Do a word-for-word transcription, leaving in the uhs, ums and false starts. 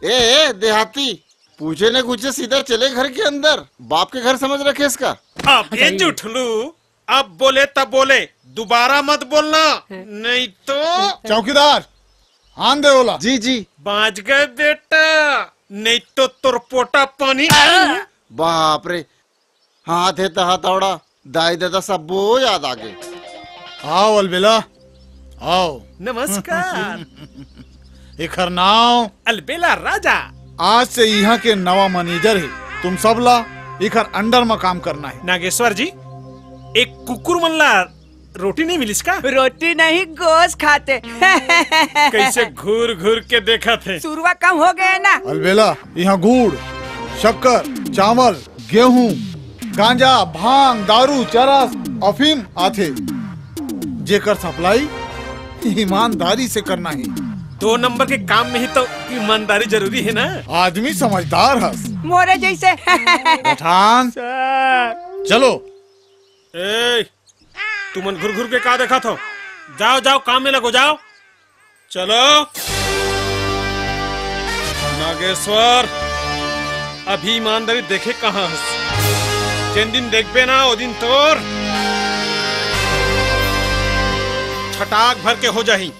ए, ए देहाती, पूछे न पूछे सीधा चले घर के अंदर। बाप के घर समझ रखे इसका। अबे जुठलू, अब बोले तब बोले, दोबारा मत बोलना, नहीं तो। चौकीदार, आन दे ओला। जी जी। बाँच गए बेटा, नहीं तो तोर पोटा पानी। बाप रे, हाथ हे त हथौड़ा, दाई ददा सब्बो याद आगे। आओ अलबेला, आओ। नमस्कार। एखर नाव अलबेला राजा। आज से इहाँ के नवा मैनेजर हे। तुम सब ला एखर under म काम करना हे। नागेश्वर जी, एक कुकुर मन ला रोटी नहीं मिलिस का? रोटी नहीं, गोस खाथे। कैसे घूर घूर के देखथे। सुरवा कम हो गए ना। अलबेला, इहाँ गुड़, शक्कर, चावल, गेहूं, गांजा, भांग, दारू, चरस, अफीम आथे, जेकर supply ईमानदारी से करना हे। दो नंबर के काम में ही तो ईमानदारी जरूरी हे ना। आदमी समझदार हस। मोरे जैसे। पठान, सर। चलो। ए, तुमन घुर घुर के का देखत हो? जाओ, जाओ, काम में लगो, जाओ। चलो। नागेश्वर, अभी ईमानदारी देखे कहाँ हस? जेन दिन देखबे ना, ओ दिन तोर छटाक भर के हो जाही।